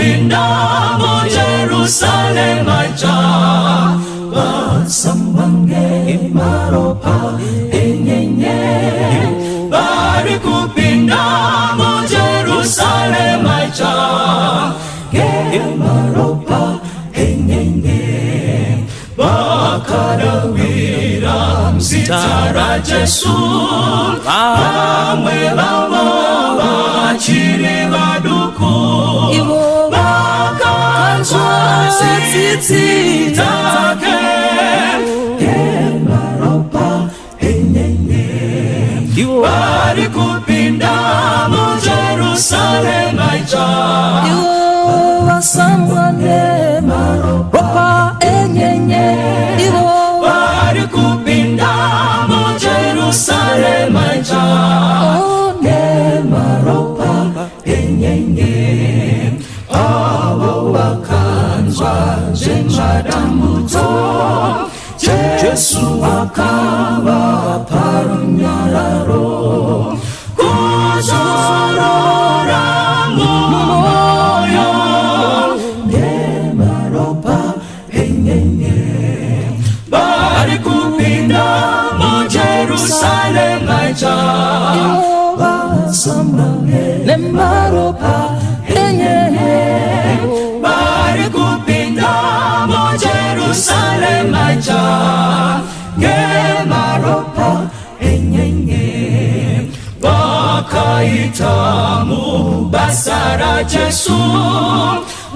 kupinda muJerusarema idzva, vasambwa ngemaropa enyenye. Vari kupinda muJerusarema idzva ngemaropa enyenye. Vakadawira muzita raJesu, vamwe vavo vachiri vaduku, Ivo vakanzwa tsitsi dzake ngemaropa enyenye. Ivo Vari kupinda muJerusarema idzva, ivo vasambwa nemaropa enyenye. Ivo vari kupinda muJerusarema idzva oh, nemaropa enyenye. Avo vakanzwa zvematambudzo, Jesu akavapa runyararo, kuzorora mumwoyo ngemaropa enyenye. Vari kupinda muJerusarema idzva, Ivo vasambwa nemaropa enyenye. Vari kupinda muJerusarema idzva ngemaropa enyenye. Vakaita mubasa raJesu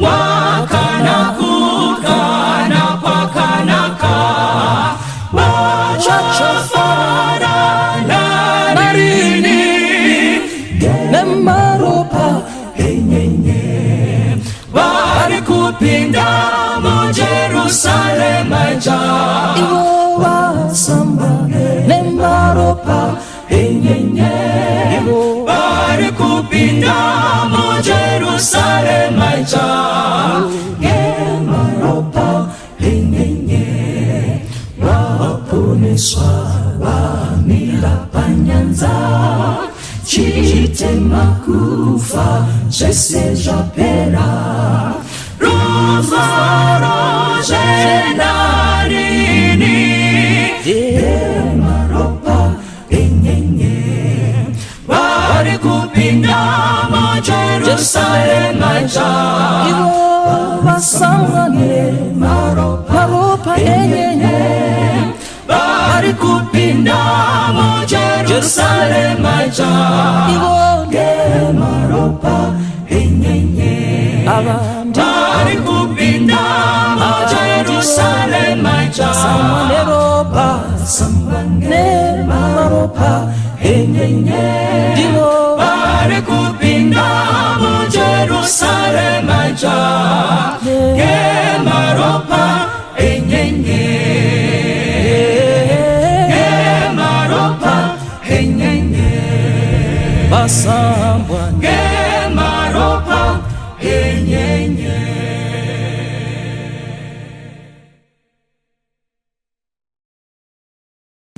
wakanakukana kwakanaka, vachafara narini nemaropa enyenye. Vari kupinda muJerusarema idzva, Ivo vasambwa nemaropa enyenye. Vari kupinda muJerusarema idzva ngemaropa enyenye. Vaponeswa vamira panyanza, chitema kufa zvese zvapera, rufaro zvenarini ngemaropa enyenye. Vari kupinda muJerusarema idzva, Ivo vasambwa nemaropa enyenye. Vari kupinda muJerusarema idzva Ivo ngemaropa enyenye. Ava Vari kupinda muJerusarema idzva, sambwa neropa, sambwa nemaropa enyenye. Ndivo Vari kupinda muJerusarema idzva ngemaropa enyenye, ngemaropa enyenye. Vasambwa Ngemaropa enyenye.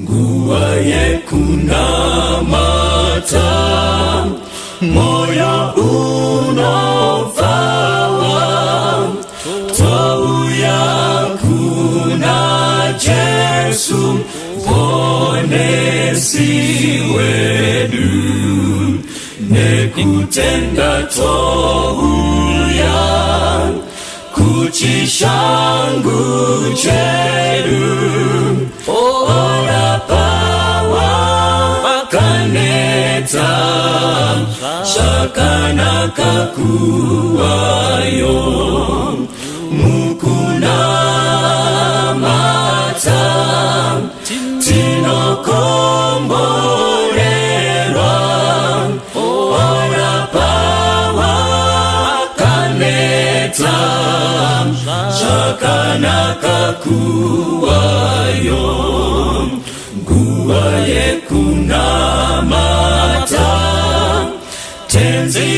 Nguva yekunamata, moyo unofara, touya kuna Jesu Muponesi wedu. Nekutenda touya kuchishangu chedu, orapa wakaneta, zvakanaka kuvayo mukunamata, tinokomborerwa, orapa wakaneta, zvakanaka kuvayo. Nguva yekunamata, Tenzi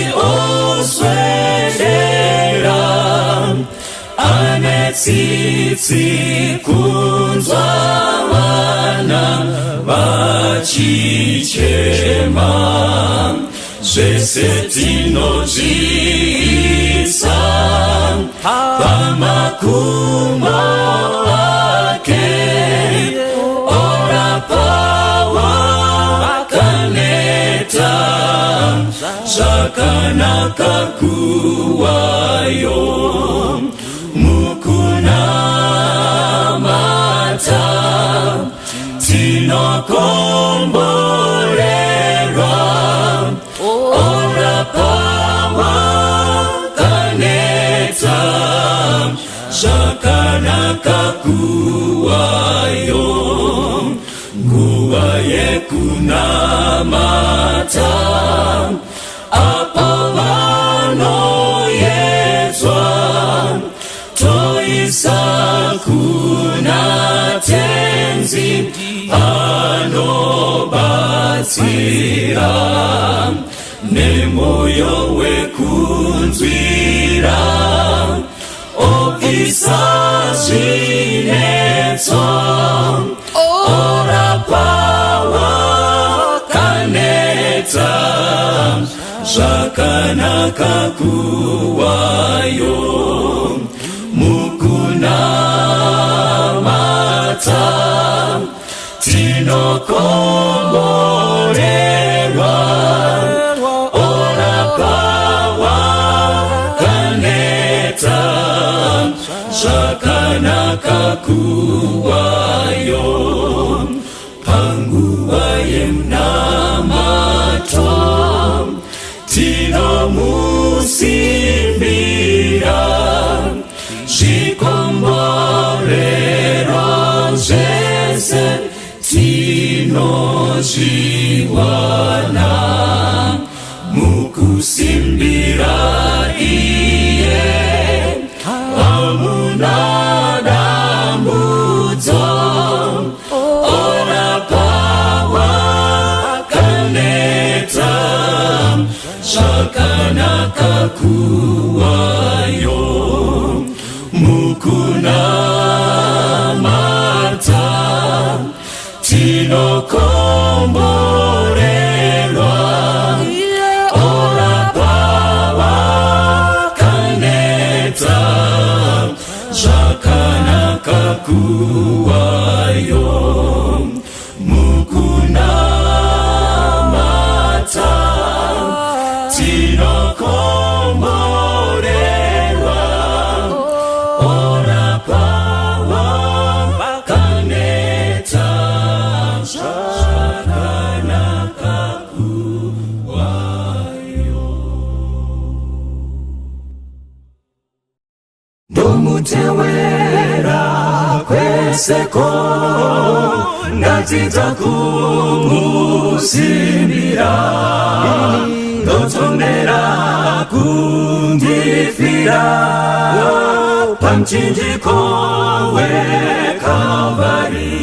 oswedera, ane tsitsi kunzwa vana vachichema. Zvese tinozviisa Pamakumbo ake, orapa wakaneta, zvakanaka kuwayo mukunamata, tinokomborerwa, orapa wakaneta, zvakanaka kuwayo nguva yekunamata, apo vanoyedzwa, toisa kuna Tenzi, anobatsira nemoyo wekunzwira, obvisa zvinetso, orapa wakaneta, zvakanaka kuwayo mukunamata, tinokomborerwa, orapa wakaneta, zvakanaka kuwayo panguva yemunamato, tinomusimbira, zvikomborero zvese tinozviwana mukusimbira iye, hamuna dambudzo, orapa wakaneta, zvakanaka kuwayo mukunamata, tinokomborerwa, orapa wakaneta, zvakanaka kuwayo mukunamata, tinokomborerwa, orapa wakaneta, zvakanaka kuwayo. Ndomutewera kweseko, ndadzidza kumusimbira, ndotondera kundifira pamuchinjiko weKalvari.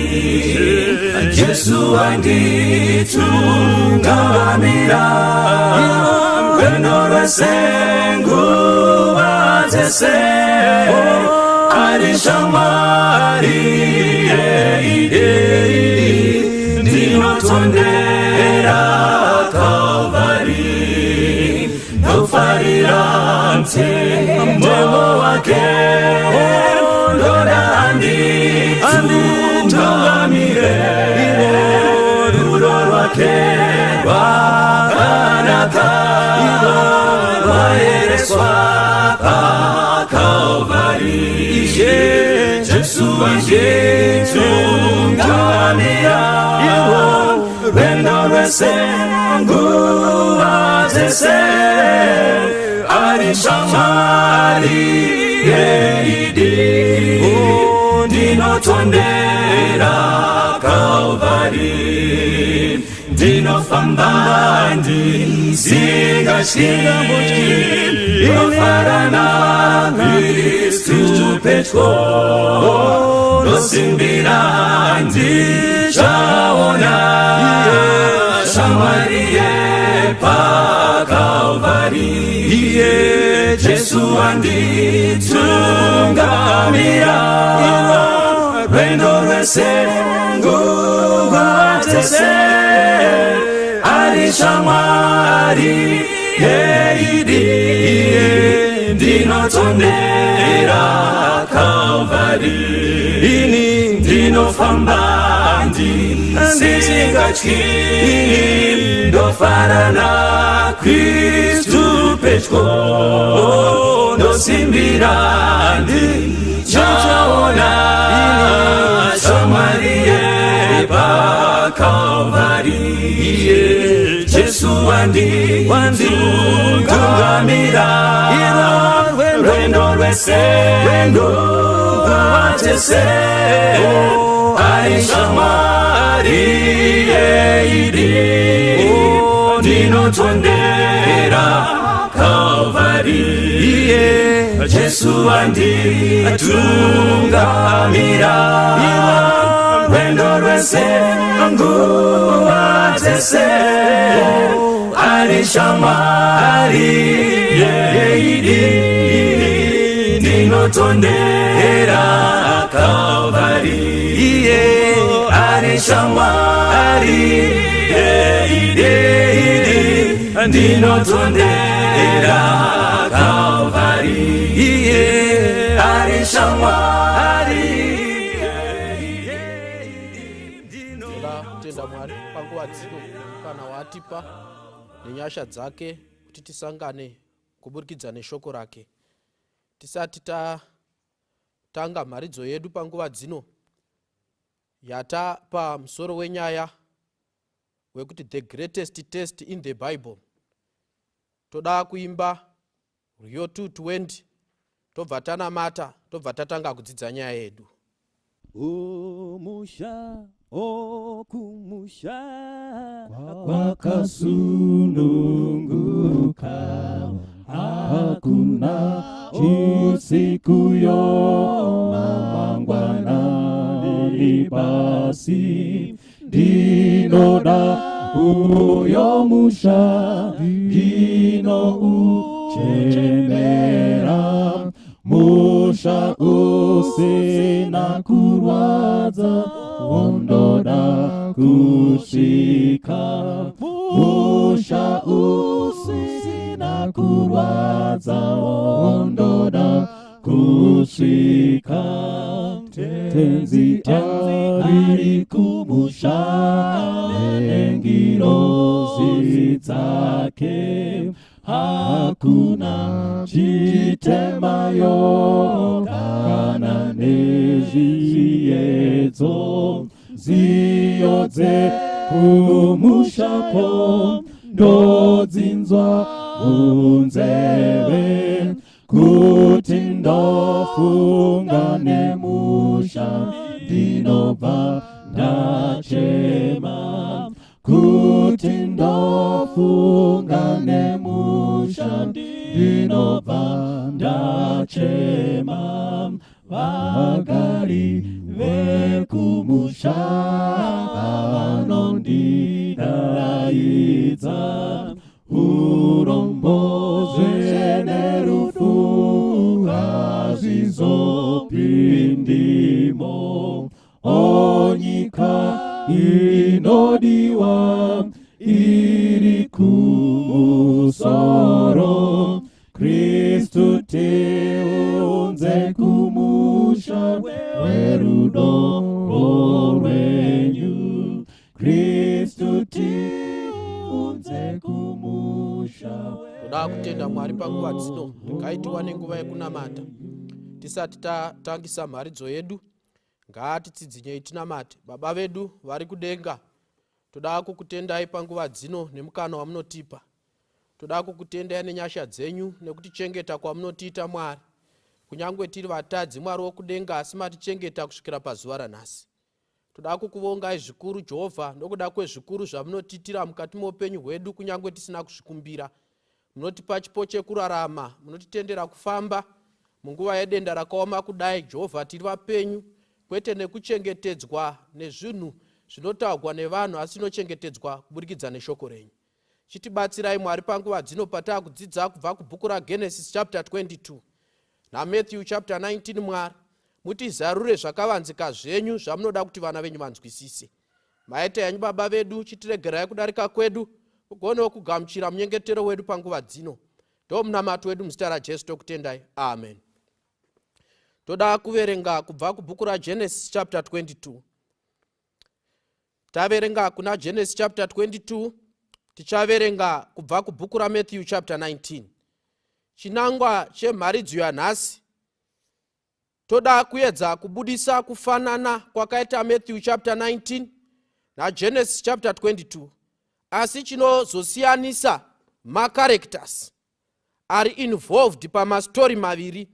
Jesu anditungamira rwendo rwese, nguva dzese ari shamwari yeide, ndinotondera Kalvari, ndofarira mtemo wake, ndoda anditungamire, rudo rwake rwakanaka, rwaereswa paKalvari. Jesu anditungamira rwendo rwese, nguva dzese ari shamwari yeidi, ndinotondera Kalvari, ndinofamba ndisingatyi, ndinofara naKristu pedyo, ndosimbira ndichaona shamwari yepaKalvari. Iye Jesu anditungamira rwendo rwese, nguva dzese ari shamwari yeidi. Ndinotondera Calvary, ini ndinofamba ndisingatyi, ndofara naKristu pedyo, ndosimbira ndichaona shamwari yepaCalvary. Jesu wanditungamira rwendo rwese, rwendo rwatese, ari shamwari yeidi, ndinotondera Calvary. Jesu wanditungamira rwendo rwese, nguva dzese, ari shamwari yeidi, ndinotondera Calvary, ari shamwari yeidi, ndinotondera Calvary, ari shamwari. Toda kutenda Mwari panguva dzino kana waatipa nenyasha dzake kuti tisangane kuburikidza neshoko rake. Tisati tatanga mharidzo yedu panguva dzino yatapa musoro wenyaya wekuti "The Greatest Test in the Bible", toda kuimba rwiyo 220, tobva tanamata, tobva tatanga kudzidza nyaya yedu. Umusha, okumusha. Kwakasununguka, hakuna usikuyo, mangwanani basi. Ndinoda uyo musha, ndinouchemera, musha usina kurwadza, wondoda kusvika, musha usina kurwadza, wondoda kusvika. Tenzi ari kumusha nengirozi dzake, hakuna chitemayo kana nezviedzo. Nziyo dzekumushako ndodzinzwa munzeve, kuti ndofunga nemusha ndinobva ndachema, kuti ndofunga nemusha ndinobva ndachema. Vagari vekumusha vanondidaidza, urombo zvenerufu hazvizopindimo. O nyika inodiwa iri kumusoro, Kristu tiunze kumusha werudo rwenyu, Kristu tiunze kumusha. Toda kutenda Mwari panguva dzino. Regai tiwane nguva yekunamata tisati tatangisa mharidzo yedu. Ngatitsidzinyei tinamate. Baba vedu vari kudenga, toda kukutendai panguva dzino nemukana wamunotipa. Toda kukutendai nenyasha dzenyu nekutichengeta kwamunotiita, Mwari. Kunyange tiri vatadzi, Mwari wokudenga, asi matichengeta kusvikira pazuva ranhasi. Toda kukuvongai zvikuru, Jehovha, nokuda kwezvikuru zvamunotiitira mukati meupenyu hwedu. Kunyange tisina kuzvikumbira, munotipa chipo chekurarama, munotitendera kufamba munguva yedenda rakaoma kudai. Jehovha, tiri vapenyu kwete nekuchengetedzwa nezvinhu zvinotaurwa nevanhu, asi tinochengetedzwa kuburikidza neshoko renyu. Chitibatsirai, Mwari, panguva dzino pataakudzidza kubva kubhuku raGenesis chapter 22 naMatthew chapter 19. Mwari, mutizarure zvakavanzika zvenyu zvamunoda kuti vana venyu vanzwisise. Maita yanyu, Baba vedu. Chitiregerai kudarika kwedu, ugonewo kugamuchira munyengetero wedu panguva dzino. Ndomunamato wedu muzita raJesu tokutendai, amen. Toda kuverenga kubva kubhuku raGenesis chapter 22. Taverenga kuna Genesis chapter 22, tichaverenga kubva kubhuku raMatthew chapter 19. Chinangwa chemharidzo yanhasi, toda kuedza kubudisa kufanana kwakaita Matthew chapter 19 naGenesis chapter 22, asi chinozosiyanisa macharacters ari involved pamastori maviri.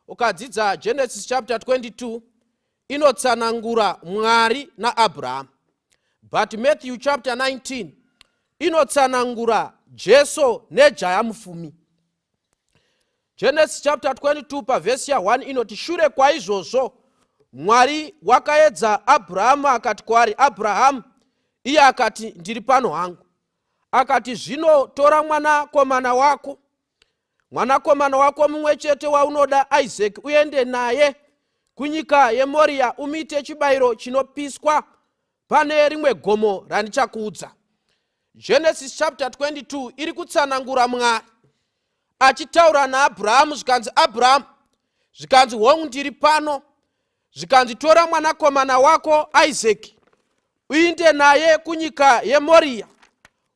Ukadzidza Genesis chapter 22, inotsanangura Mwari naAbrahamu, but Matthew chapter 19 inotsanangura Jesu nejaya mufumi. Genesis chapter 22 pavhesi ya1 inoti, "Shure kwaizvozvo Mwari wakaedza Abrahamu, akati kwaari, 'Abrahamu!' Iye akati, 'Ndiri pano hangu.' Akati, 'Zvino tora mwanakomana wako, mwanakomana wako mumwe chete waunoda, Isaac, uende naye kunyika yeMoriya, umuite chibayiro chinopiswa pane rimwe gomo randichakuudza.'" Genesis chapter 22 iri kutsanangura Mwari achitaura naAbhurahamu. Zvikanzi, "Abrahamu!" Zvikanzi, "Hongu, ndiri pano." Zvikanzi, "Tora mwanakomana wako Isaac, uinde naye kunyika yeMoriya,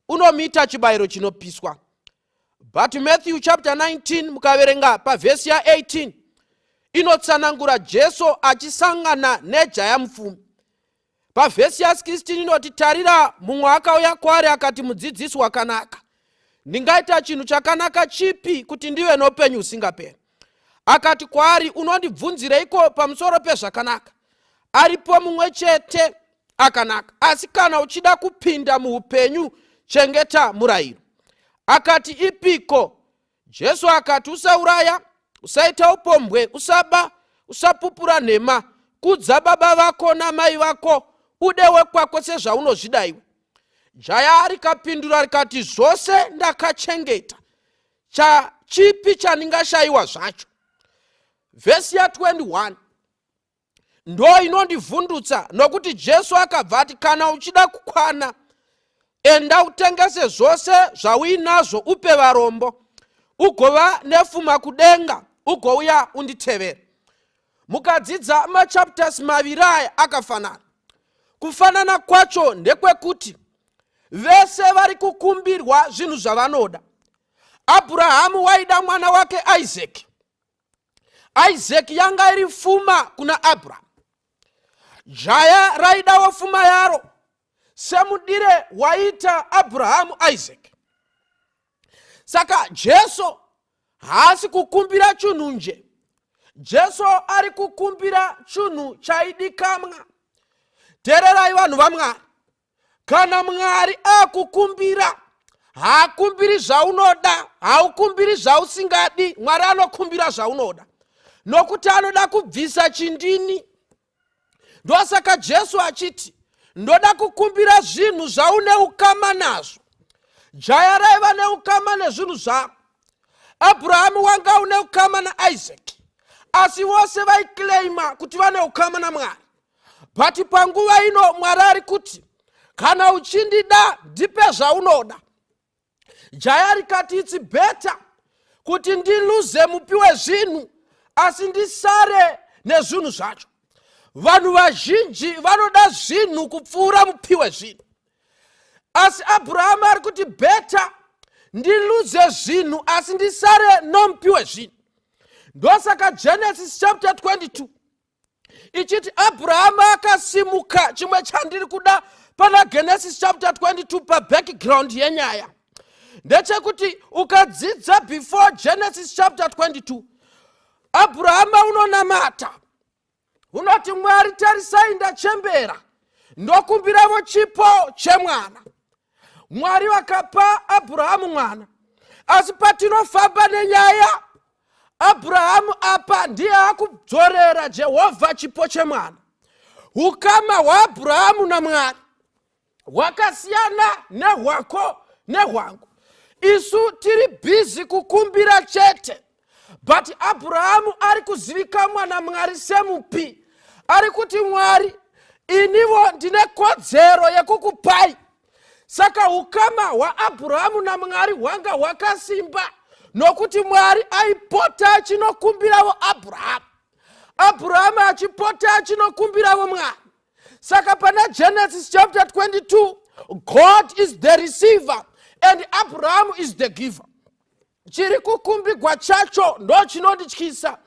unomuita chibayiro chinopiswa." But Matthew chapter 19, mukaverenga pavhesi ya18, inotsanangura Jesu achisangana nejaya mupfumi. Pavhesi ya16 inoti, "Tarira, mumwe akauya kwaari akati, 'Mudzidzisi wakanaka, ndingaita chinhu chakanaka chipi kuti ndive noupenyu husingaperi?' Akati kwaari, 'Unondibvunzireiko pamusoro pezvakanaka? Aripo mumwe chete akanaka. Asi kana uchida kupinda muupenyu, chengeta murayiro.' Akati, 'Ipiko?' Jesu akati, 'Usauraya, usaita upombwe, usaba, usapupura nhema, kudza baba vako namai vako, ude wekwako sezvaunozvida iwe.' Jaya rikapindura rikati, 'Zvose ndakachengeta. Chachipi chandingashayiwa zvacho?' Vhesi ya21 ndo inondivhundutsa, nokuti Jesu akabva ati, 'Kana uchida kukwana, enda utengese zvose zvauinazvo upe varombo, ugova nefuma kudenga, ugouya unditevere.' Mukadzidza machapters maviri aya akafanana. Kufanana kwacho ndekwekuti vese vari kukumbirwa zvinhu zvavanoda. Abrahamu waida mwana wake Isaac. Isaac yanga iri fuma kuna Abrahamu. Jaya raidawo fuma yaro semudire waita Abrahamu Isaac. Saka Jesu haasi kukumbira chinhu nje. Jesu ari kukumbira chinhu chaidikamwa. Teererai, vanhu vaMwari, kana Mwari akukumbira, haakumbiri zvaunoda, haukumbiri zvausingadi. Mwari anokumbira zvaunoda nokuti anoda kubvisa chindini. Ndosaka Jesu achiti, "Ndoda kukumbira zvinhu zvaune ukama nazvo." Jaya raiva neukama nezvinhu zvaro. Abrahamu wanga une ukama naIsaac, asi vose vaiclaima kuti vane ukama naMwari. But panguva ino Mwari ari kuti, "Kana uchindida, ndipe zvaunoda." Jaya rikati, "It's better kuti ndiluze mupi wezvinhu, asi ndisare nezvinhu zvacho." Vanhu vazhinji vanoda zvinhu kupfuura mupi wezvinhu, asi Abrahamu ari kuti, "Better ndiluze zvinhu, asi ndisare nomupi wezvinhu." Ndosaka Genesis chapter 22 ichiti Abrahamu akasimuka. Chimwe chandiri kuda pana Genesis chapter 22 pabackground yenyaya ndechekuti ukadzidza before Genesis chapter 22, Abrahama unonamata, unoti, "Mwari, tarisai, ndachembera, ndokumbiravo chipo chemwana." Mwari vakapa Abrahamu mwana, asi patinofamba nenyaya, Abrahamu apa ndiye akudzorera Jehovha chipo chemwana. Ukama hwaAbrahamu naMwari hwakasiyana nehwako nehwangu. Isu tiri busy kukumbira chete, but Abrahamu ari kuzivikanwa naMwari semupi. Ari kuti, "Mwari, inivo ndine kodzero yekukupai." Saka ukama hwaAbrahamu naMwari hwanga hwakasimba. Nokuti Mwari aipota achinokumbiravo Abrahamu, Abrahamu achipota achinokumbiravo Mwari. Saka pana Genesis chapter 22, God is the receiver and Abraham is the giver. Chiri kukumbigwa chacho ndo chinondityisa.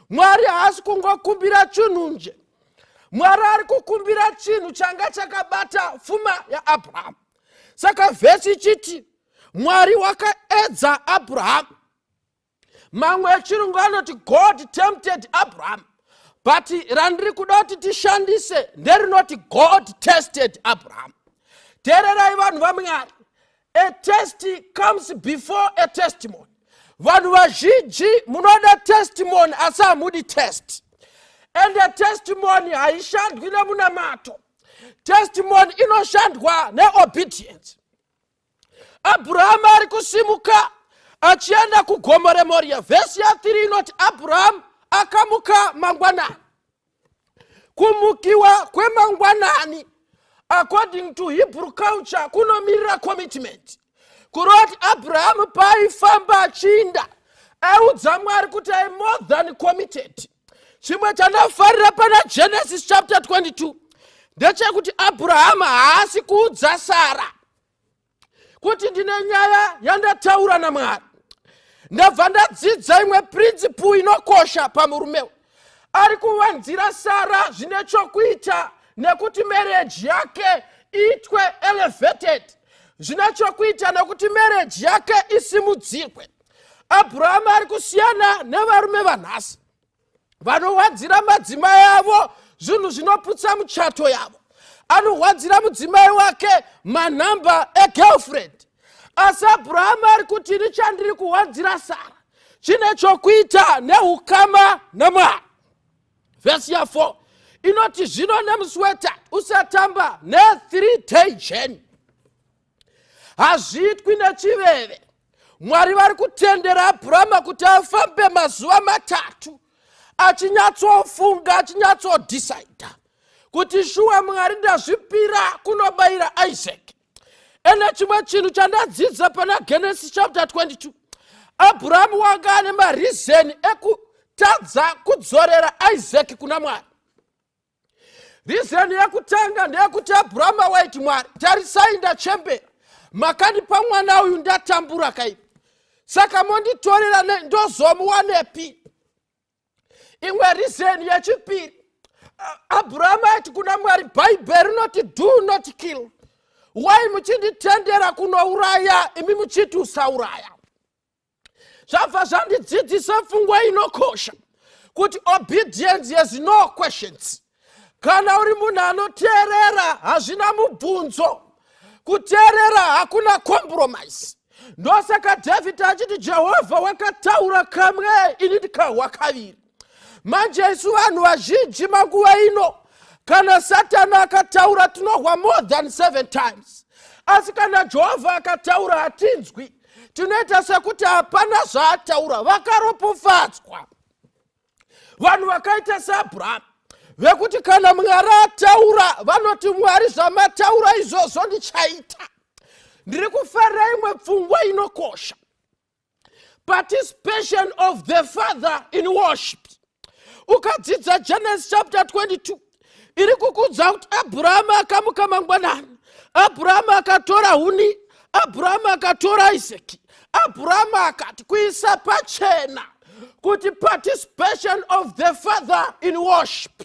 Mwari haasi kungokumbira chinhu nje. Mwari ari kukumbira chinhu changa chakabata pfuma yaAbrahamu. Saka vhesi ichiti Mwari wakaedza Abrahamu. Mamwe echirungu anoti God tempted Abraham, but randiri kuda kuti tishandise nderinoti God tested Abraham. Teererai vanhu vaMwari, a test comes before a testimony. Vanhu vazhinji munoda testimony asi hamudi test, and a testimony haishandwi nemunamato. Testimony inoshandwa neobedience. Abrahamu ari kusimuka achienda kugomo reMoria. Vhesi ya3 inoti Abrahamu akamuka mangwanani. Kumukiwa kwemangwanani according to Hebrew culture kunomirira commitment. Kureva kuti Abrahamu paaifamba achiinda aiudza Mwari kuti I more than committed. Chimwe chandafarira pana Genesis chapter 22 ndechekuti Abrahamu haasi kuudza Sara kuti ndine nyaya yandataura naMwari. Ndabva ndadzidza imwe principle inokosha pamurume ari kuvanzira Sara zvine chokuita nekuti marriage yake iitwe elevated, zvine chokuita nekuti marriage yake isimudzirwe. Abrahamu ari kusiyana nevarume vanhasi vanowadzira madzimai avo zvinhu zvinoputsa muchato yavo. Anohwadzira mudzimai wake manhamba egirlfriend, asi Abrahamu ari kuti ini chandiri kuhwadzira Sara chine chokuita neukama naMwari. Vhesi ya4 inoti zvino nemusi wetatu usatamba ne3 day journey. Hazviitwi nechiveve. Mwari vari kutendera Abrahama kuti afambe mazuva matatu achinyatsofunga, achinyatsodhisaidha kuti shuwa Mwari ndazvipira kunobayira Isaac. Ende chimwe chinhu chandadzidza pana Genesis chapter 22, Abrahamu wanga ane marizeni ekutadza kudzorera Isaac kuna Mwari. Rizeni yekutanga ndeyekuti Abrahama waiti, Mwari, tarisai ndachembera, makandipa mwana uyu ndatambura kaipi, saka monditorera ndozomuwanepi? Imwe rizeni yechipiri, Abrahama aiti kuna Mwari, Bhaibheri rinoti do not kill, wai muchinditendera kunouraya imi muchiti usauraya? Zvabva zvandidzidzisa pfungwa inokosha kuti obedience has no questions. Kana uri munhu anoteerera hazvina mubvunzo, kuteerera hakuna compromise. Ndosaka David achiti Jehovha wakataura kamwe ini ndikahwa kaviri. Manje isu vanhu vazhinji manguva ino, kana Satani akataura tinohwa more than 7 times, asi kana Jehovha akataura hatinzwi, tinoita sekuti hapana zvaataura. Vakaropofadzwa vanhu vakaita saAbrahamu vekuti kana Mwari ataura vanoti, Mwari, zvamataura izvozvo ndichaita. Ndiri kufarira imwe pfungwa inokosha, participation of the father in worship. Ukadzidza Genesis chapter 22, iri kukudza kuti Abrahamu akamuka mangwanani, Abrahamu akatora huni, Abrahamu akatora Isaki. Abrahamu akati kuisa pachena kuti participation of the father in worship,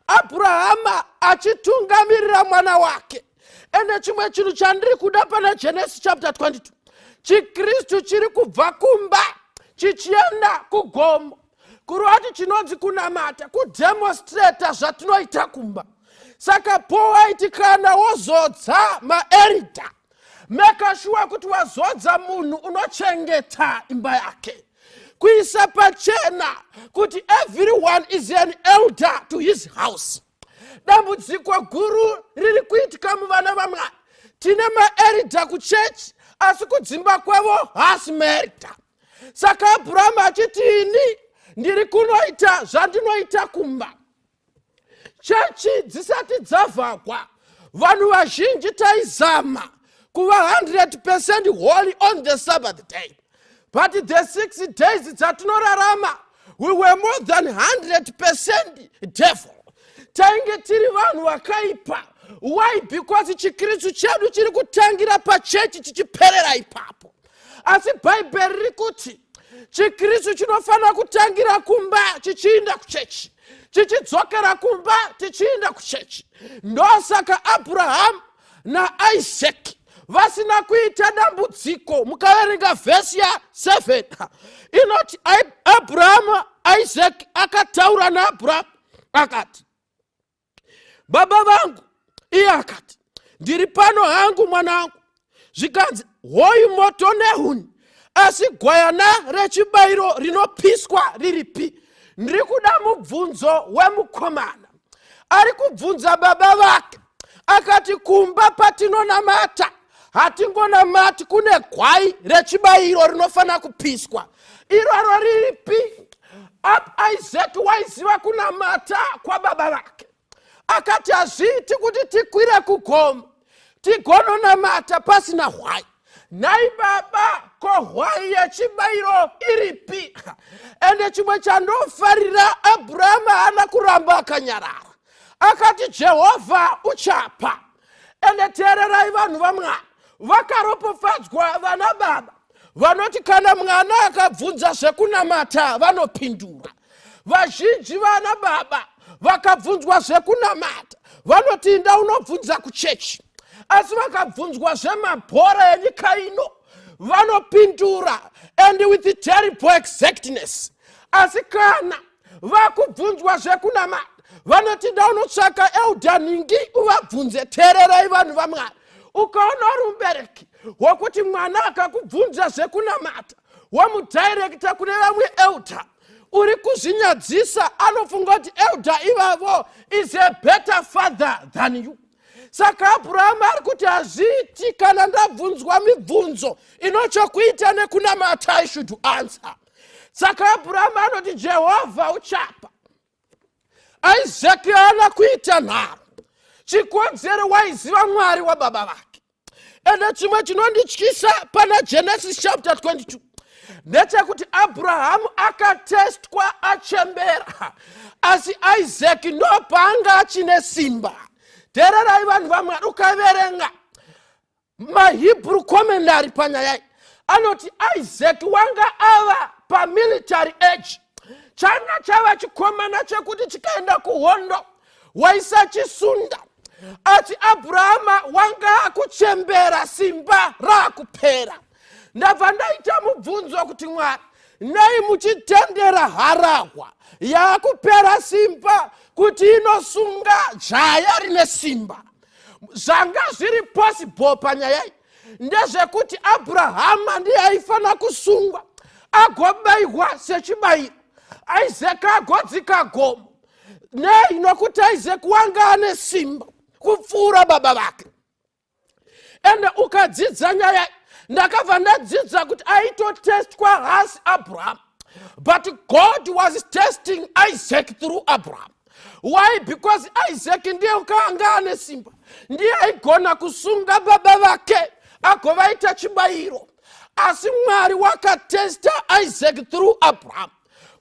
Abrahama achitungamirira mwana wake. Ende chimwe chinhu chandiri kuda pana Genesis chapter 22, chiKristu chiri kubva kumba chichienda kugomo, kureva kuti chinonzi kunamata kudemonstrata zvatinoita kumba. Saka powaiti kana wozodza maelder, make sure kuti wazodza munhu unochengeta imba yake, kuisa pachena kuti everyone is an elder to his house. Dambudziko guru riri kuitika muvana vaMwari, tine maelder kuchechi asi kudzimba kwavo haasi maelder. Saka Abrahamu achiti ini ndiri kunoita zvandinoita kumba. Chechi dzisati dzavhagwa, vanhu vazhinji taizama kuva 100% holy on the Sabbath day. But the 6 days dzatinorarama, we were more than 100% devil. Tainge tiri vanhu vakaipa. Why? Because chikristu chedu chiri kutangira pachechi, chichiperera ipapo. Asi Bhaibheri riri kuti chikristu chinofanira kutangira kumba, chichiinda kuchechi, chichidzokera kumba, tichiinda kuchechi. Ndosaka Abrahamu naIsaki vasina kuita dambudziko. Mukaverenga vhesi ya7 inoti Abrahamu, Isaki akataura naAbrahamu akati, "Baba vangu." Iye akati, "Ndiri pano hangu, mwana wangu." Zvikanzi, "Hoyu moto nehuni, asi gwayana rechibayiro rinopiswa riripi?" Ndiri kuda mubvunzo wemukomana ari kubvunza baba vake. Akati, "Kumba patinonamata, hatingonamati, kune gwai rechibayiro rinofanira kupiswa. Iroro riripi?" Isaac waiziva kunamata kwababa vake. Akati, "Hazviiti kuti tikwire kugomo tigononamata pasina hwai. Nhai baba, ko hwai yechibayiro iripi?" Ende chimwe chandofarira, Abrahamu haana kuramba akanyarara. Akati, "Jehovha uchapa." Ende teererai, vanhu vaMwari, vakaropofadzwa vana baba vanoti kana mwana akabvunza zvekunamata, vanopindura. Vazhinji vana baba vakabvunzwa zvekunamata, vanoti, "Inda unobvunza kuchechi." Asi vakabvunzwa zvemabhora enyika ino, vanopindura, and with terrible exactness. Asi kana vakubvunzwa zvekunamata, vanoti, "Nda unotsvaka elder ningi uvabvunze." Teererai, vanhu vaMwari, ukaona uri mubereki wokuti mwana akakubvunza zvekunamata, wamudirecta kune vamwe elder, uri kuzvinyadzisa. Anofunga kuti elder ivavo is a better father than you. Saka Abrahamu ari kuti, "Hazviiti, kana ndabvunzwa mibvunzo inochokuita nekunamata, I should answer." Saka Abrahamu anoti, "Jehovha uchapa." Isaki haana kuita nharo. Chikonzero, waiziva Mwari wababa vake. Ende chimwe chinondityisa pana Genesis chapter 22 ndechekuti Abrahamu akatestwa achembera, asi Isaki ndopaanga achine simba. Teererai, vanhu vaMwari, ukaverenga maHebrew commentary panyaya iyi, anoti Isaac wanga ava pamilitary age. Changa chava chikomana chekuti chikaenda kuhondo, waisachisunda. Asi Abrahama wanga akuchembera, simba raakupera. Ndabva ndaita mubvunzo kuti, "Mwari, nei muchitendera harahwa yaakupera simba kuti inosunga jaya rine simba?" Zvanga zviri possible panyaya iyi ndezvekuti Abrahama ndiye aifanira kusungwa, agobayiwa sechibayiro, Isaka agodzika gomo. Nei? Nokuti Isaac wanga ane simba kupfuura baba vake. Ende ukadzidza nyaya, ndakabva ndadzidza kuti aitotestwa hasi Abraham, but God was testing Isaac through Abraham. Why? Because Isaac ndiye ukanga ane simba, ndiye aigona kusunga baba vake agovaita chibayiro. Asi Mwari wakatesta Isaac through Abraham.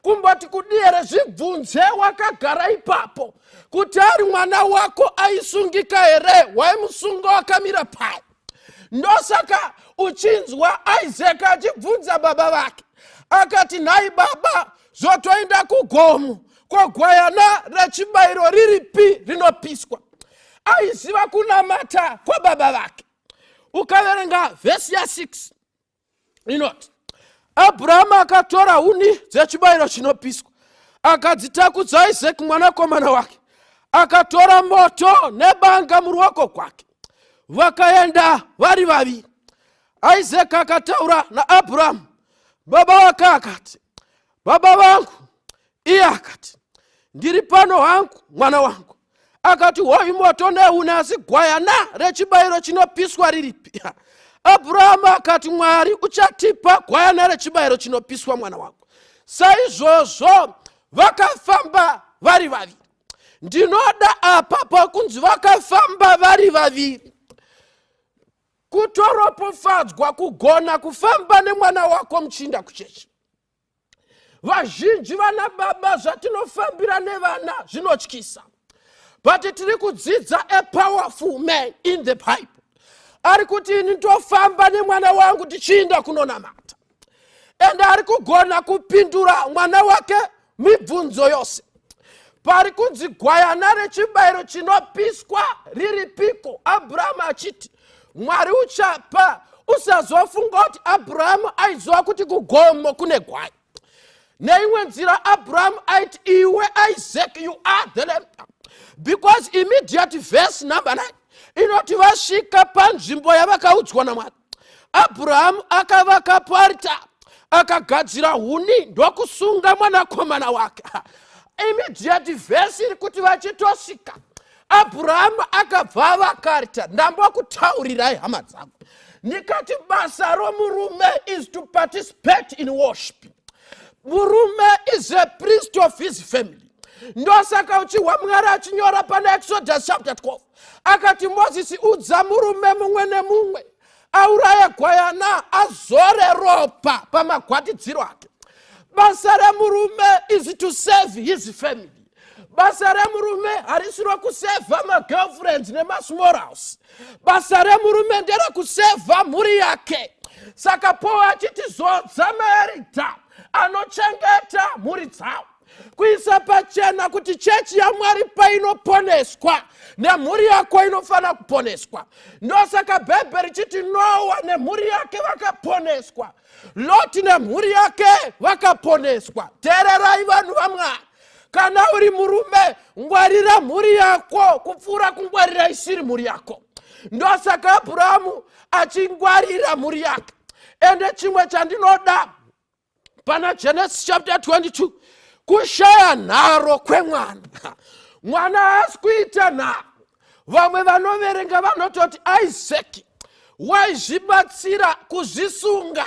Kumboti kudi here? Zvibvunze wakagara ipapo kuti ari mwana wako, aisungika here? Waimusunga wakamira pai? Ndosaka uchinzwa Isaac achibvunza baba vake akati, "Nhai baba, zvotoenda kugomo, kogwayana rechibayiro riripi rinopiswa?" Aiziva kunamata kwababa vake. Ukaverenga vhesi ya6 inoti, Abrahamu akatora huni dzechibayiro chinopiswa, akadzitakudza Isaki mwanakomana wake, akatora moto nebanga muruoko kwake, vakaenda vari vaviri. Isaki akataura naAbrahamu baba wake akati, "Baba vangu." Iye akati, "Ndiri pano hangu, mwana wangu." Akati, "Hoyu moto nehuni, asi gwayana rechibayiro chinopiswa riripi?" Abrahamu akati, "Mwari uchatipa gwayana rechibayiro chinopiswa, mwana wangu." Saizvozvo vakafamba vari vaviri. Ndinoda apa pakunzi vakafamba vari vaviri. Kutoropofadzwa kugona kufamba nemwana wako muchiinda kuchechi. Vazhinji vana baba zvatinofambira nevana zvinotyisa, but tiri kudzidza a powerful man in the Bible ari kuti ini ndofamba nemwana wangu tichiinda kunonamata, ende ari kugona kupindura mwana wake mibvunzo yose. Pari kunzi gwayana rechibayiro chinopiswa riri piko, Abrahamu achiti Mwari uchapa. Usazofunga kuti Abrahamu aiziva kuti kugomo kune gwai. Neimwe nzira Abrahamu aiti, iwe Isaac, you are the lamb, because immediate verse number 9 inoti vasvika panzvimbo yavakaudzwa naMwari, Abrahamu akavaka parita, akagadzira huni, ndokusunga mwanakomana wake. Immediate verse iri kuti vachitosvika, Abrahamu akabva avakarita. Ndambokutaurirai, hama dzangu, ndikati basa romurume is to participate in worship. Murume is a priest of his family. Ndosaka uchihwa Mwari achinyora pana Exodus chapter 12, akati, Mozisi, udza murume mumwe nemumwe auraya gwayana, azore ropa pamagwatidziro ake. Basa remurume is to save his family. Basa remurume harisi rokusevha magirlfriends nemasmall house. Basa remurume nderekusevha mhuri yake. Saka Paul achiti zodza maelders anochengeta mhuri dzavo, kuisa pachena kuti chechi yaMwari painoponeswa, nemhuri yako inofanira kuponeswa. Ndosaka Bhaibheri richiti Noa nemhuri yake vakaponeswa, Loti nemhuri yake vakaponeswa. Teererai, vanhu vaMwari, kana uri murume, ngwarira mhuri yako kupfuura kungwarira isiri mhuri yako. Ndosaka Abhurahamu achingwarira mhuri yake. Ende chimwe chandinoda pana Genesis chapter 22, kushaya nharo kwemwana. Mwana haasi kuita nharo. Vamwe vanoverenga vanototi Isaki waizvibatsira kuzvisunga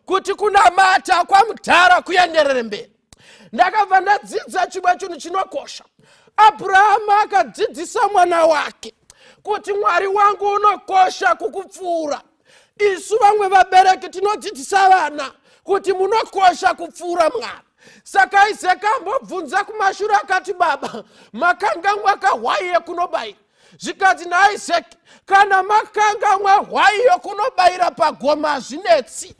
kuti kunamata kwamudhara kuenderere mberi. Ndakabva ndadzidza chimwe chinhu chinokosha. Abrahamu akadzidzisa mwana wake kuti Mwari wangu unokosha kukupfuura. Isu vamwe vabereki tinodzidzisa vana kuti munokosha kupfuura Mwari. Saka Isaka ambobvunza kumashure, akati, baba, makangamwa kahwai yekunobayira? Zvikanzi naIsaki, kana makangamwa hwai yokunobayira pagomo, hazvinetsi,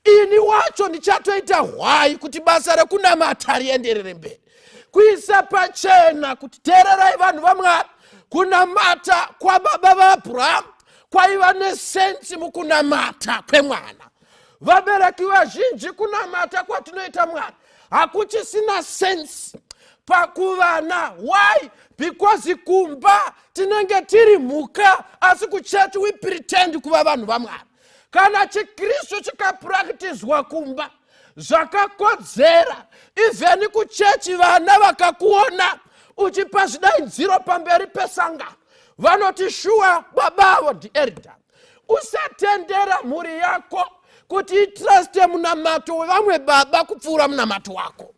ini wacho ndichatoita hwai kuti basa rekunamata rienderere mberi. Kuisa pachena kuti, teererai vanhu vaMwari, kunamata kwababa vaAbhurahamu kwaiva nesense mukunamata kwemwana. Vabereki vazhinji, kunamata kwatinoita Mwari hakuchisina sense pakuvana. Why? Because kumba tinenge tiri mhuka, asi kuchechi we pretend kuva vanhu vaMwari. Kana chiKristu chikapurakitizwa kumba zvakakodzera, even kuchechi vana vakakuona uchipa zvidaidziro pamberi pesangano, vanoti shuwa babavo ndielder. Usatendera mhuri yako kuti itruste munamato wevamwe baba kupfuura munamato wako.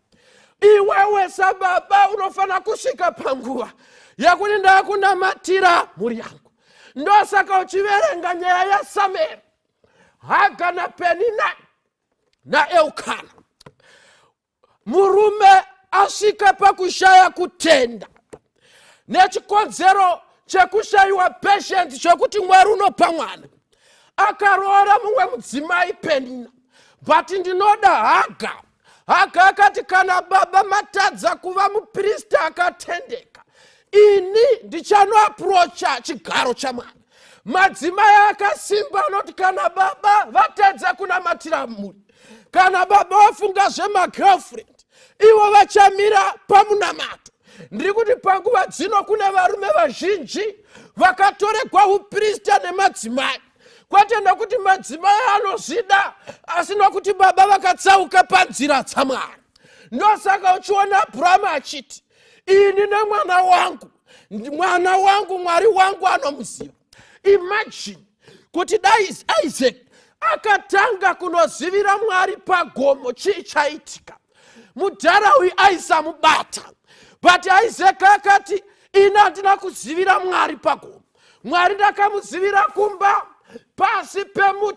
Iwewe sababa unofanira kusvika panguva yekuti ndakunamatira mhuri yangu. Ndosaka uchiverenga nyaya yaSamueri, Haga naPenina naEukana, murume asvika pakushaya kutenda nechikonzero chekushayiwa patience chekuti Mwari unopa mwana. Akaroora mumwe mudzimai, Penina, but ndinoda Haga. Haga akati, kana baba matadza kuva muprista akatendeka, ini ndichanoaprocha chigaro chaMwari. Madzimai akasimba anoti kana baba vatadza kunamatira mhuri, kana baba vafunga zvemagirlfriend, ivo vachamira pamunamato. Ndiri kuti panguva dzino kune varume vazhinji vakatoregwa uprista nemadzimai, kwete nokuti madzimai anozvida, asi nokuti baba vakatsauka panzira dzaMwari. Ndosaka uchiona Abrahamu achiti, ini nemwana wangu, mwana wangu Mwari wangu anomuziva. Imagine kuti dai Isaac akatanga kunozivira Mwari pagomo, chii chaitika? Mudhara uyu aisamubata. But Isaac akati, ini handina kuzivira Mwari pagomo, Mwari ndakamuzivira kumba.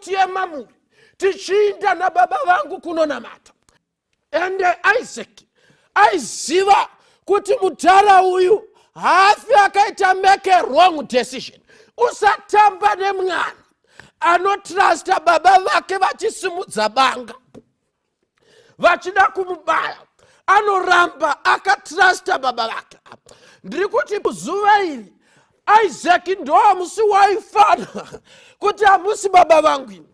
nemuti yemamuri tichiinda nababa vangu kunonamata. Ende Isaac aiziva kuti mudhara uyu haafi akaita make a wrong decision. Usatamba nemwana anotrusta baba vake vachisimudza banga vachida kumubaya, anoramba akatrusta baba vake. Ndiri kuti zuva iri Isaac ndo musi waifana kuti hamusi baba vangu ini,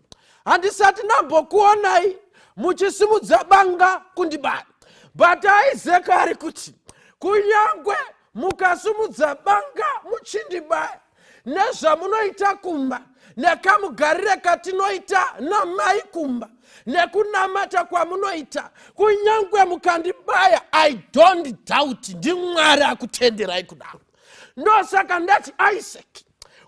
handisati ndambokuonai muchisimudza banga kundibaya. But Isaac ari kuti kunyangwe mukasimudza banga muchindibaya, nezvamunoita kumba, nekamugarire katinoita namai kumba, nekunamata kwamunoita, kunyangwe mukandibaya, I don't doubt ndiMwari akutenderai kudaro. Ndosaka ndati Isaac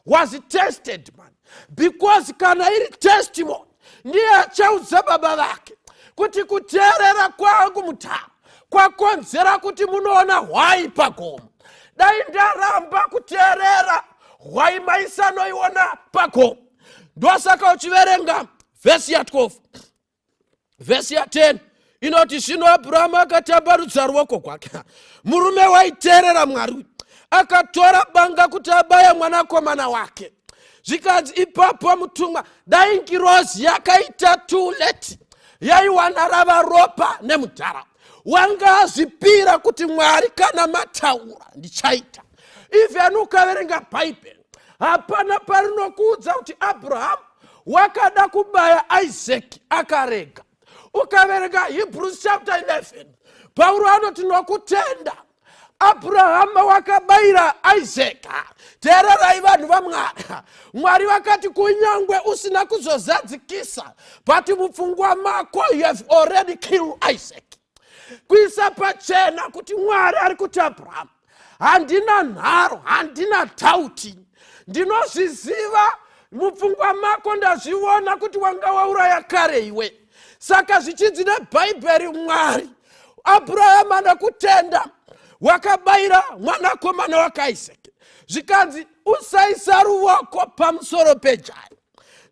was tested, man, because kana iri testimony, ndiye achaudza baba vake kuti kuteerera kwangu mutaro kwakonzera kuti munoona hwai pagomo. Dai ndaramba kuteerera, hwai maisanoiona pagomo. Ndosaka uchiverenga vhesi ya12, vhesi ya10 inoti, "Zvino Abhurahamu akatambanudza ruoko gwake." Murume waiteerera Mwari akatora banga kuti abaya mwanakomana wake. Zvikanzi ipapo mutumwa, dai ngirozi yakaita too late, yaiwana rava ropa nemudhara. Wanga azvipira kuti, "Mwari, kana mataura, ndichaita." Even ukaverenga Bhaibheri, hapana parinokuudza kuti Abrahamu wakada kubaya Isaac akarega. Ukaverenga Hebrews chapter 11, Pauro anoti nokutenda Abrahama wakabayira Isaka. Teererai, vanhu vaMwari. Mwari vakati kunyangwe usina kuzozadzikisa, but mupfungwa mako you have already killed Isaac. Kuisa pachena kuti Mwari ari kuti, "Abrahamu, handina nharo, handina doubt, ndinozviziva mupfungwa mako, ndazviona kuti wanga wauraya kare iwe." Saka zvichinzi neBhaibheri, Mwari, Abrahamu anokutenda wakabayira mwanakomana wakaIsaki. Zvikanzi, "Usaisa ruoko pamusoro pejaya.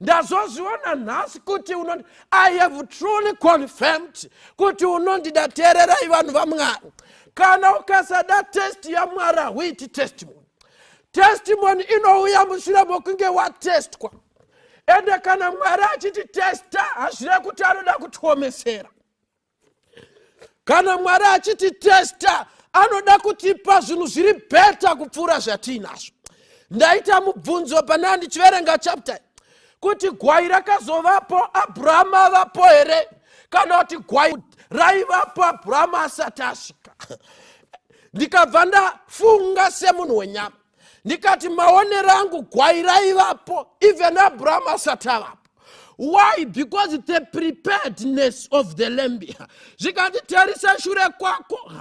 Ndazozviona nhasi kuti unondi, I have truly confirmed kuti unondida." Teererai, vanhu vaMwari, kana ukasada test yaMwari, hauiti testimony. Testimony inouya mushure mokunge watestwa. Ende kana Mwari achititesta, hazvire kuti anoda kutiomesera. Kana Mwari achititesta, anoda kutipa zvinhu zviri better kupfuura zvatiinazvo. Ndaita mubvunzo pana ndichiverenga chapter kuti gwai rakazovapo Abrahamu avapo here, kana kuti gwai raivapo Abrahamu asati asvika? Ndikabva ndafunga semunhu wenyama, ndikati maonero angu gwai raivapo even Abrahamu asati avapo. Why? Because the preparedness of the lamb. Zvikati, "Tarisa shure kwako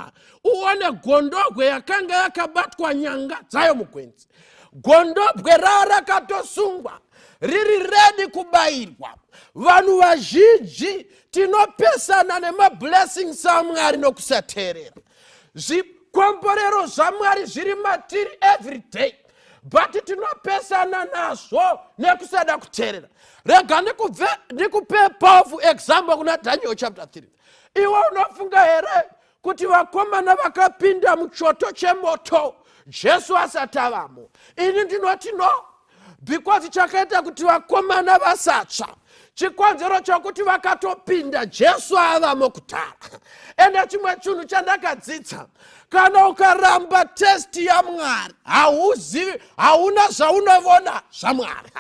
uone gondobwe yakanga yakabatwa nyanga dzayo mugwenzi." Gondobwe raa rakatosungwa, riri ready kubayirwa. Vanhu vazhinji tinopesana nemablessings aMwari nokusateerera. Zvikomborero zvaMwari zviri matiri every day, but tinopesana nazvo nekusada kuteerera. Rega ndikupe powerful example kuna Daniel chapter 3. Iwe unofunga here kuti vakomana vakapinda muchoto chemoto Jesu asati avamo? Ini ndinoti no, because chakaita kuti vakomana vasatsva, chikonzero chokuti vakatopinda Jesu avamo kudhara. Ende chimwe chinhu chandakadzidza, kana ukaramba test yaMwari, hauzivi, hauna zvaunovona zvaMwari.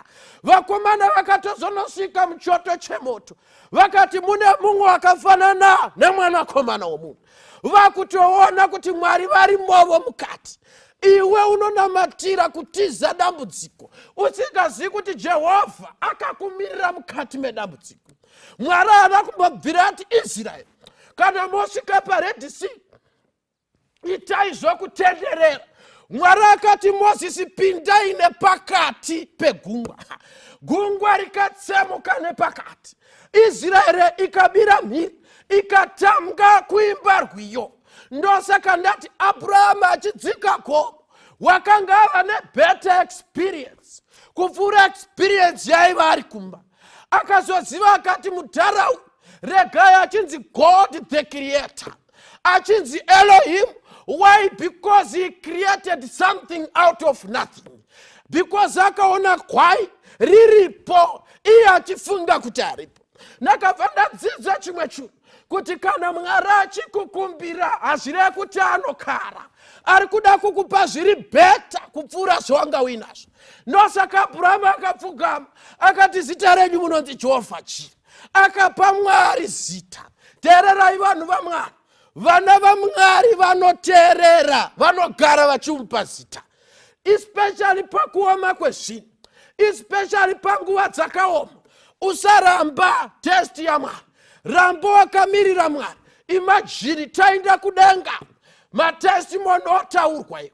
Vakomana vakatozonosvika muchoto chemoto, vakati mune mumwe wakafanana nemwanakomana womunhu. Vakutoona kuti Mwari varimovo mukati. Iwe unonamatira kutiza dambudziko, usingazivi kuti Jehovha akakumirira mukati medambudziko. Mwari haana kumbobvira ati, "Israeri, kana mosvika paRed Sea, itai zvokutenderera." Mwari akati, "Mozisi, pindai nepakati pegungwa." Gungwa rikatsemuka nepakati, Israeri ikabira mhiri, ikatanga kuimba rwiyo. Ndosaka ndati Abrahamu achidzika gomo wakanga ava nebetter experience kupfuura experience yaiva ari kumba. Akazoziva akati mudhara uyu regai achinzi God the Creator, achinzi Elohim. Why? Because he created something out of nothing. Because akaona gwai riripo, iye achifunga kuti aripo. Ndakabva ndadzidza chimwe chinhu, kuti kana Mwari achikukumbira, hazvirevi kuti anokara. Ari kuda kukupa zviri better kupfuura zvawanga uinazvo. Ndosaka Abrahamu akapfugama akati, "Zita renyu munonzi Jehovha chii?" Akapa Mwari zita. Teererai, vanhu vaMwari. Vana vaMwari vanoteerera vanogara vachimupa zita, especially pakuoma kwezvinhu, especially panguva dzakaoma. Usaramba test yaMwari, ramba wakamirira Mwari. Imagine taenda kudenga, matestimony otaurwa iwo.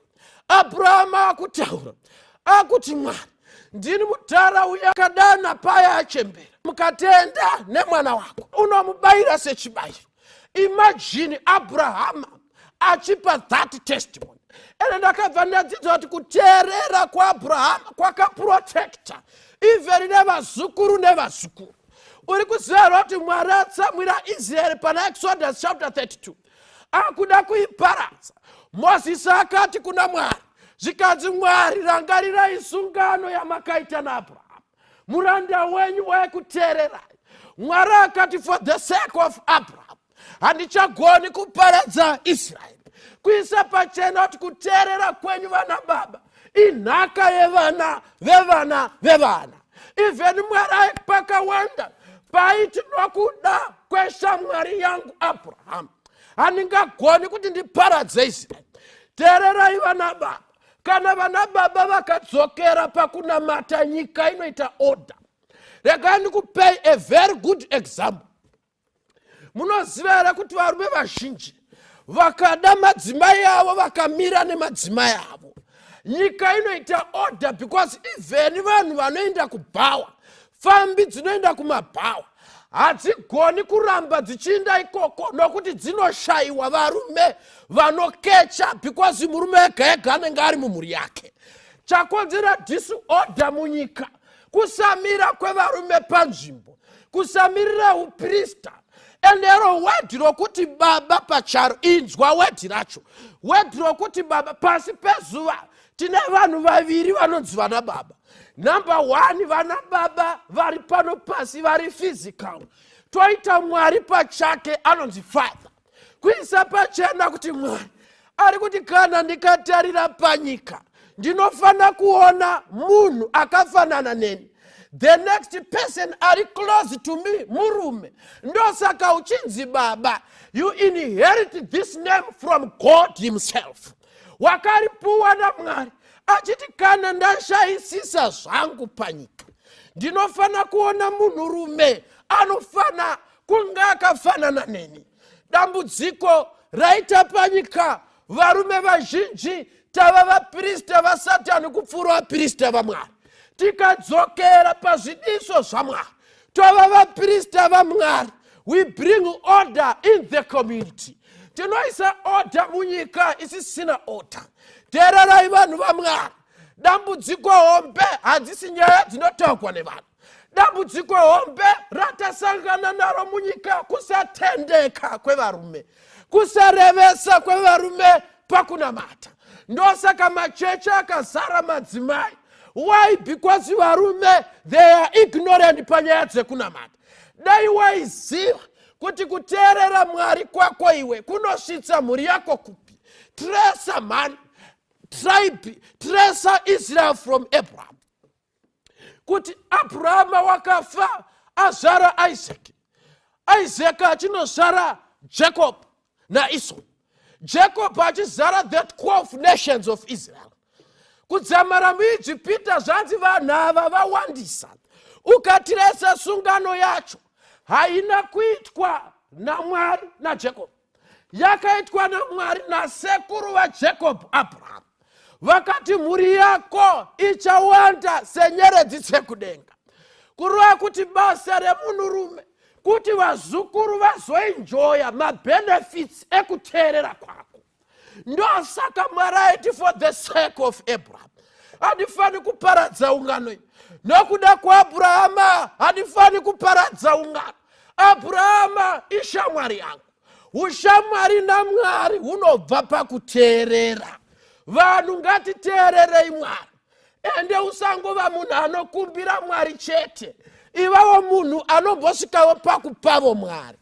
Abrahamu akutaura akuti, "Mwari, ndini mudhara uya akadana paya achembera, mukatenda nemwana wako unomubayira sechibayiro." Imagine Abrahama achipa that testimony. Ende ndakabva ndadzidza kuti kuteerera kwaAbrahama kwakaprotecta even nevazukuru nevazukuru. Uri kuziva here kuti Mwari atsamwira Israeri pana Exodus chapter 32, akuda kuiparadza? Mozisi akati kuna Mwari, zvikanzi, "Mwari, rangarirai sungano yamakaita naAbrahama muranda wenyu waikuteererai." Mwari akati, "For the sake of Abraham, handichagoni kuparadza Israeri." Kuisa pachena kuti kuteerera kwenyu, vana baba, inhaka yevana vevana vevana. Even Mwari pakawanda paiti, "Nokuda kweshamwari yangu Abrahamu, handingagoni kuti ndiparadze Israeri." Teererai, vana baba. Kana vana baba vakadzokera pakunamata, nyika inoita order. Regai ndikupei a very good example. Munoziva here kuti varume vazhinji vakada madzimai avo, vakamira nemadzimai avo, nyika inoita order? Because even vanhu vanoenda kubhawa, fambi dzinoenda kumabhawa hadzigoni kuramba dzichiinda ikoko nokuti dzinoshayiwa varume vanokecha, because murume ega ega anenge ari mumhuri yake. Chakonzera disorder munyika kusamira kwevarume panzvimbo, kusamirira uprista. Endero word rokuti baba pacharo, inzwa word racho, word rokuti baba. Pasi pezuva tine vanhu vaviri vanonzi vana baba. Number one, vana baba vari pano pasi, vari physical. Toita Mwari pachake anonzi Father. Kuisa pachena kuti Mwari ari kuti, kana ndikatarira panyika, ndinofanira kuona munhu akafanana neni. The next person ari close to me murume. Ndosaka uchinzi baba. You inherit this name from God himself. Wakaripuwa naMwari achiti, kana ndashayisisa zvangu panyika, ndinofanira kuona munhurume anofana kunge akafanana neni. Dambudziko raita panyika, varume vazhinji tava vaprista vaSatani kupfuura vaprista vaMwari. Tikadzokera pazvidiso zvaMwari, tova vaprista vaMwari, we bring order in the community. Tinoisa order munyika isisina order. Teererai, vanhu vaMwari. Dambudziko hombe hadzisi nyaya dzinotaurwa nevanhu. Dambudziko hombe ratasangana naro munyika kusatendeka kwevarume, kusarevesa kwevarume pakunamata. Ndosaka machechi akazara madzimai. Why? Because varume, they are ignorant panyaya dzekunamata. Dai waiziva kuti kuteerera Mwari kwako iwe kunosvitsa mhuri yako kupi. Trace man tribe, trace Israel from Abraham, kuti Abrahama wakafa azvara Isaac, Isaac achinozvara Jacob naEsau, Jacob achizara the 12 nations of Israel. Kudzamara muIjipita zvanzi vanhu ava vawandisa. Ukatiresa sungano yacho, haina kuitwa naMwari naJacob, yakaitwa naMwari nasekuru vaJacob, Abraham. Vakati, "Mhuri yako ichawanda senyeredzi dzekudenga." Kureva kuti basa remunhurume kuti vazukuru vazoenjoya mabenefits ekuteerera kwako. Ndosaka Mwari aiti, "For the sake of Abraham." Handifani kuparadza ungano iyi nokuda kwaAbhurahama. Handifani kuparadza ungano. Abhurahama ishamwari yangu. Ushamwari naMwari hunobva pakuteerera. Vanhu ngatiteererei Mwari. Ende usangova munhu anokumbira Mwari chete, ivawo munhu anombosvikawo pakupavo Mwari.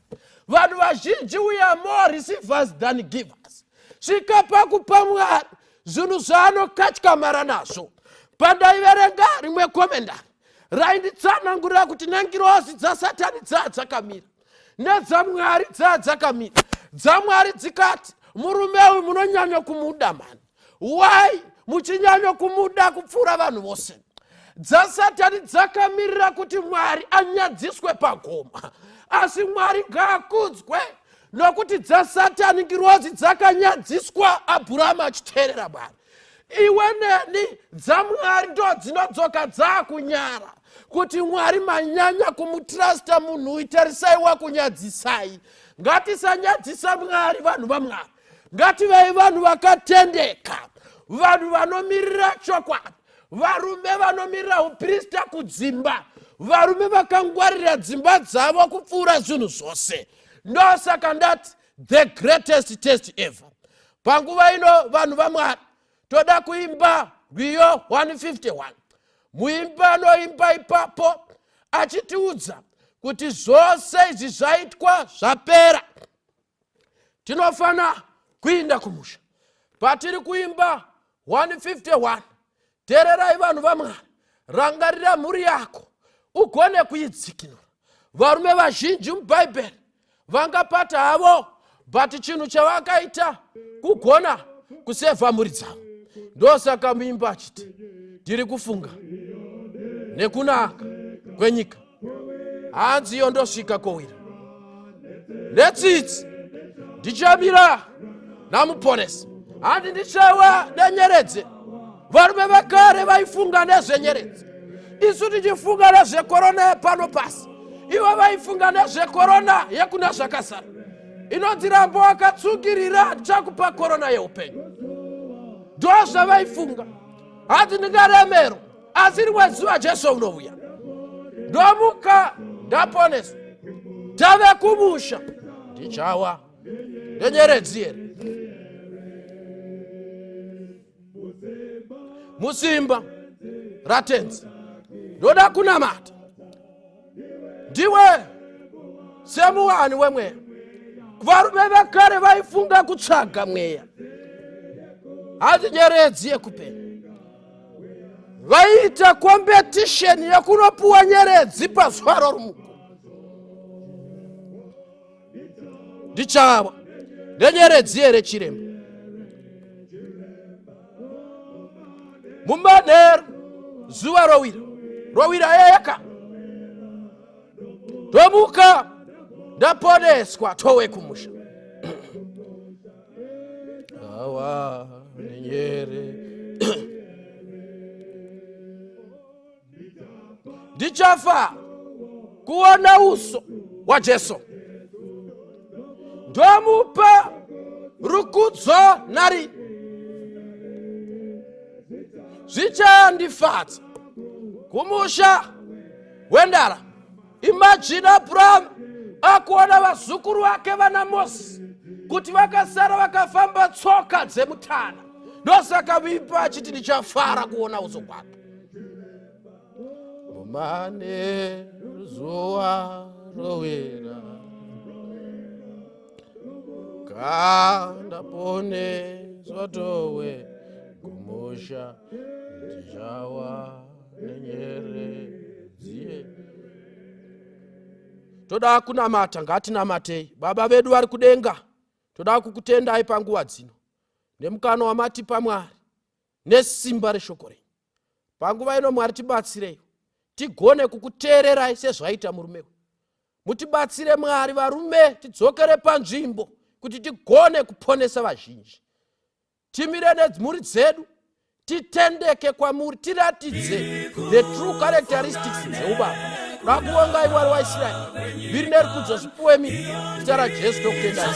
Vanhu vazhinji, we are more receivers than givers. Svika pakupa Mwari zvinhu zvaanokatyamara nazvo. Pandaiverenga rimwe komendari rainditsanangurira kuti nengirozi dzaSatani dzaa dzakamira nedzamwari dzaa dzakamira, dzamwari dzikati, murume uyu munonyanya kumuda mani, why muchinyanya kumuda kupfuura vanhu vose? DzaSatani dzakamirira kuti Mwari anyadziswe pagoma, asi Mwari ngaakudzwe, nokuti dzaSatani ngirozi dzakanyadziswa Abhurahama achiteerera Mwari. Iwe neni, dzaMwari ndo dzinodzoka dzaakunyara kuti Mwari manyanya kumutrasta munhu uyu, tarisai wakunyadzisai. Ngatisanyadzisa Mwari, vanhu vaMwari. Ngativei vanhu vakatendeka, vanhu vanomirira chokwadi, varume vanomirira uprista kudzimba, varume vakangwarira dzimba dzavo kupfuura zvinhu zvose. Ndosaka ndati the greatest test ever. Panguva ino, vanhu vaMwari, toda kuimba rwiyo 151. Muimbi anoimba ipapo achitiudza kuti zvose izvi zvaitwa, zvapera, tinofana kuinda kumusha. Patiri kuimba 151, teererai, vanhu vaMwari, rangarira mhuri yako ugone kuidzikinura. Varume vazhinji muBhaibheri vangapata havo, but chinhu chavakaita kugona kusevha mhuri dzavo. Ndosaka muimba achiti, ndiri kufunga nekunaka kwenyika, hanzi iyo ndosvika kowira netsitsi, ndichamira naMuponesi, handi ndichawa nenyeredzi. Varume vekare vaifunga nezvenyeredzi. Isu tichifunga nezvekorona yepano pasi, ivo vaifunga nezvekorona yekuna zvakazara inonzi, rambo wakatsungirira, ndichakupa korona yeupenyu. Ndo zvavaifunga. Hanzi ndingaremero, asi rimwe zuva Jesu unovuya, ndomuka ndaponeswa, tave kumusha. Ndichawa nenyeredzi here musimba raTenzi? Ndoda kunamata ndiwe semuwani wemweya. Varume vekare vaifunga kutsvaga mweya. Hanzi nyeredzi yekupenya, vaiita competition yekunopuwa nyeredzi pazuva rorumuko. Ndichava nenyeredzi here chiremba mumanheru zuva rowira, rowira eka, tomuka ndaponeswa, towe kumusha. Awa nenyere ndichafa kuona uso waJesu, ndomupa rukudzo nari. Zvichandifadza kumusha wendara. Imagine Abraham akuona vazukuru vake vana Mozisi kuti vakasara vakafamba tsoka dzemutana. Ndosaka vipa achiti ndichafara kuona uso kwake mumane zuva rowera kandaponeswa, towe kumusha. Ndichawa nenyeredzi. Toda kunamata, ngatinamatei. Baba vedu vari kudenga, toda kukutendai panguva dzino nemukana wamatipa, Mwari, nesimba reshoko renyu. Panguva ino, Mwari, tibatsirei tigone kukuteererai sezvaita murume. Mutibatsire, Mwari. Varume, tidzokere panzvimbo kuti tigone kuponesa vazhinji. Timire nemhuri dzedu, titendeke kwamuri, tiratidze the true characteristics dzeubaba. Rakuvongai, Mwari waIsraeri. Mbiri nerikudzo zvipuwe mi zita raJesu tokutendai.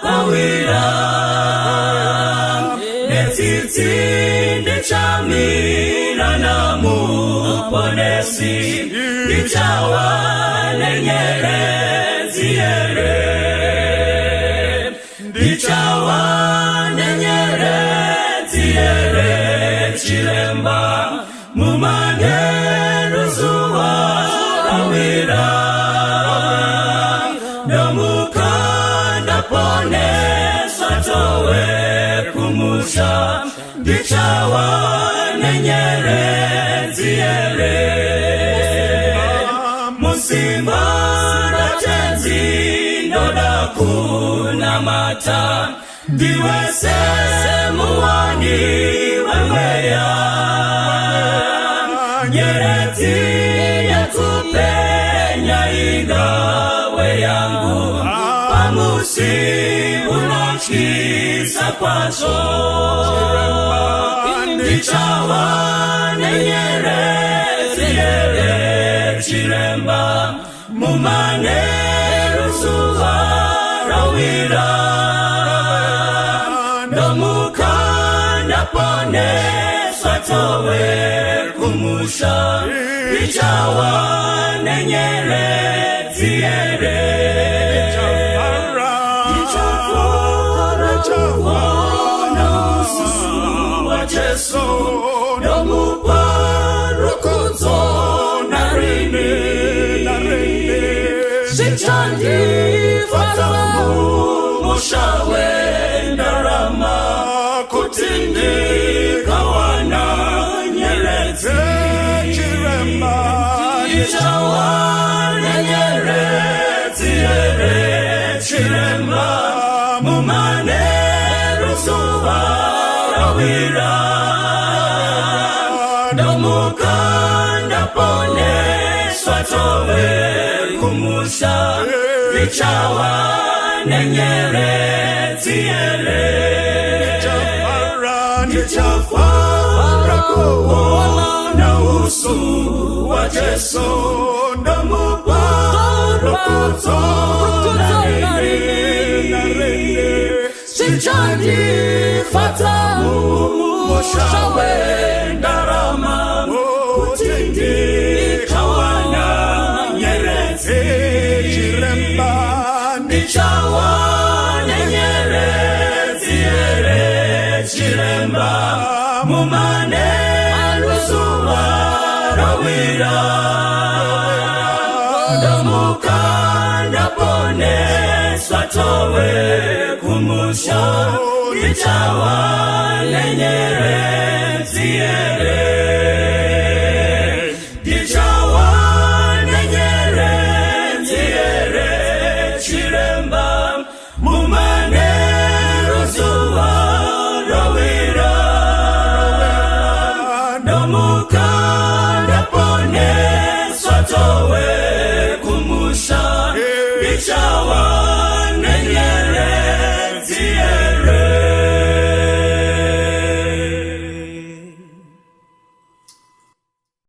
Kwawira. Netsitsi ndichamira namuponesi, ndichawa nenyeredzi here, ndichawa nenyeredzi here, chiremba, mumanheru zuva rawira, ndomuka ndaponeswa towe kumusha, ndichawa nenyeredzi here, musimba raTenzi ndoda kunamata, ndiwe semuwani wemweya, nyeredzi yekupenya ingawe yangu pamusi unotyisa kwazvo, ndichawa nenyeredzi here, chiremba, mumanheru zuva rawira, ndomuka ndaponeswa towe kumusha, ndichawa nenyeredzi here, ndichafara kuona uso waJesu, ndomupa rukudzo narini, zvichandifadza mumusha wendarama kuti ndikawana nyeredzi, ndichawana nyeredzi here, chiremba, mumanheru zuva rawira, ndomuka ndaponeswa towe kumusha, ndichawa nenyeredzi here, ndichafara kuona uso waJesu, ndomupa rukudzo narini, zvichandifadza mumusha wendarama kuti ndikawana nyeredzi, ndichawana nyeredzi here, chiremba, mumanheru zuva rawira, ndomuka ndaponeswa towe kumusha, ndichawa nenyeredzi here.